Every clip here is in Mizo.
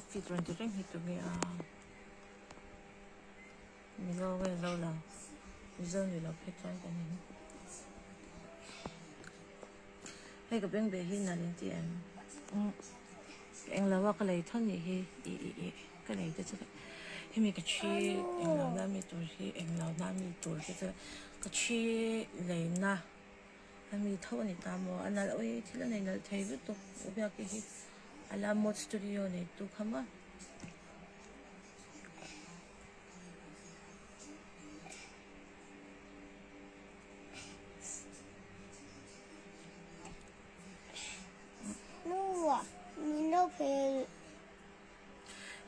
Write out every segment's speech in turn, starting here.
Live feed rawn ti reng hi tu nge a? Mizo nge zo lo? Mizo ni lo phei chuan kan in. Hei ka beng ve hi nalh in ti em? Umm ka eng lo a ka lei tho nih hi i i i ka lei te chu hemi ka thi eng lo na mi tur hi eng lo na mi tur te chu ka thi lei na a mi tho a ni ta maw a nalh ui thil a nei nalh thei lutuk u biak hi a la mod studio nei tu kha maw.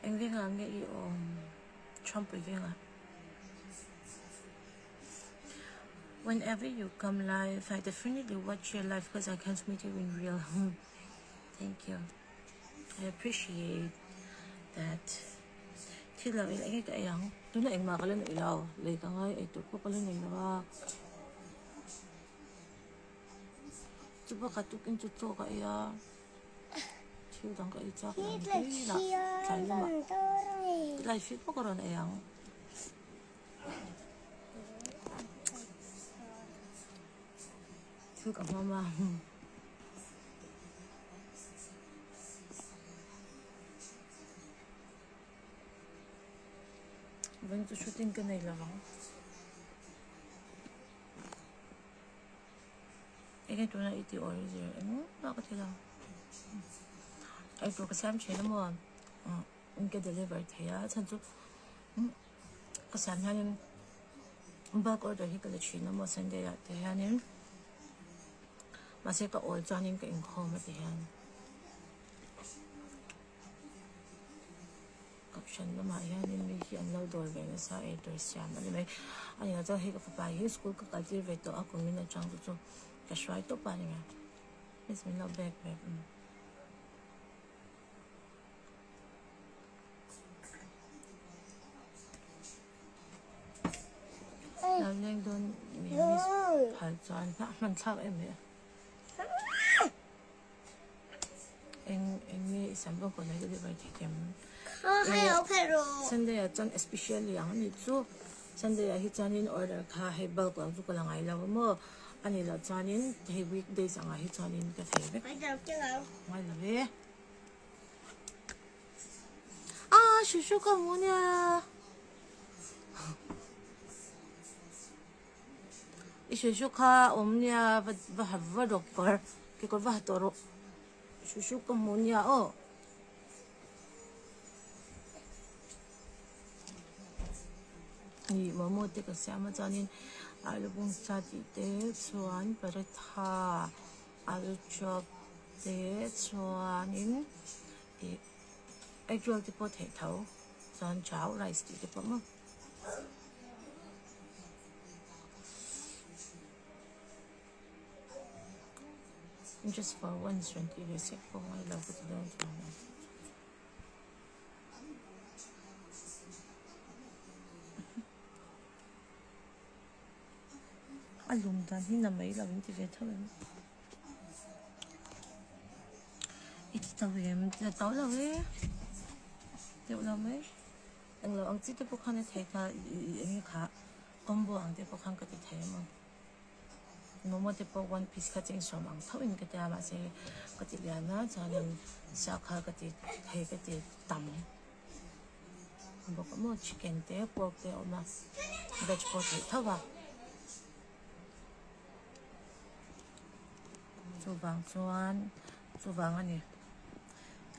Eng vengah nge i awm? Trumpui vengah. Whenever you come live, I definitely watch your live because I can't meet you in real. Thank you. I appreciate that. Thil lo ila enge ka ei ang? Tuna engmah ka la nei lo. Lei ka ngai ei tur pawh ka la nei lo a. Chu pakhat tukin chu chaw ka ei a. Thil dang ka ei chak lo ang hi lah tlai lamah tlai fit pawh ka rawn ei ang. Thil ka hmawm a. Vawiin chu shooting ka nei lo ang. Enge tuna i tih awr zir engmah ka ti lo. Eitur ka siam thin a maw ka deliver thei a chhan chu ka siam hianin bulk order hi ka la thin a maw Sunday ah te hianin mahse ka awl chuanin ka inkhawm a ti hian. Kohhran lamah hianin mi hi an lo dawr ve nasa ei tur siam a ni mai. A ni lo chuan hei ka fapa hi school ka kal tir ve tawh a kum in atang chu chu ka hruai tawp a ni mai. Miss min lo bek ve umm. Lo leng dawn mi miss phal chuan hman thlak em mai a. Eng eng nge i sam bawk awm deliver thei kem Sunday ah chuan especially ang ani chu Sunday ah hi chuanin order kha hei bulk lo chu ka la ngai lo a maw ani loh chuanin hei weekdays angah hi chuanin ka thei vek ngai lo e ah hru hru ka hmu nia. I hruihru kha a awm nia va va ha va rawk kawr kekawr va ha tawh rawh hruihru ka hmu nia aw. Ih momo te ka siam a chuanin alu bung sa tih te chuan paratha alu chop te chuanin ih egg roll te pawh theih tho chuan chao rice tih te pawh maw. Just for once rawn tih ve sek pawh ngai lo ka ti dawn chuang lo. A lum dan hi na mai lo in ti ve tho em? I ti tau em? Ti tau lo e. Deuh lo mai. Englo ang chi te pawh khan a thei kha eng nge kha combo ang te pawh khan ka ti thei a maw. Momo te pawh one piece kha cheng sawm ang tho in ka tia mahse ka ti lian a chuanin sa kha ka ti thei ka ti tam bawk a maw chicken te pork te a awm a veg pawh theih tho a. Chuvang chuan chuvang a ni.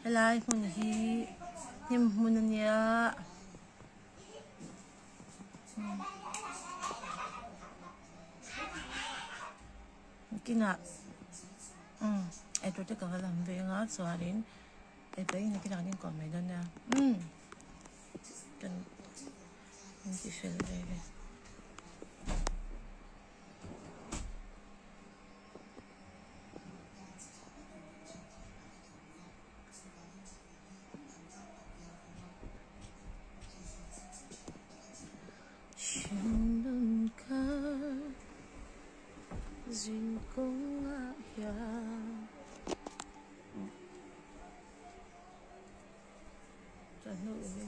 Helai hmun hi hnim hmun a nia kinah umm eitur te ka va lam veng a chuanin eitur hi nakinah kan inkawm mai dawn nia umm kan inti fel ve ve. Hringnun kha zin kawngah hian. enge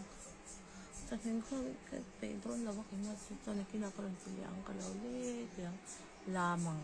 chawhmeh khaw ka peih dawn lo a keimah chu chuan nakinah ka rawn ti leh ang ka lo let leh ang lam ang.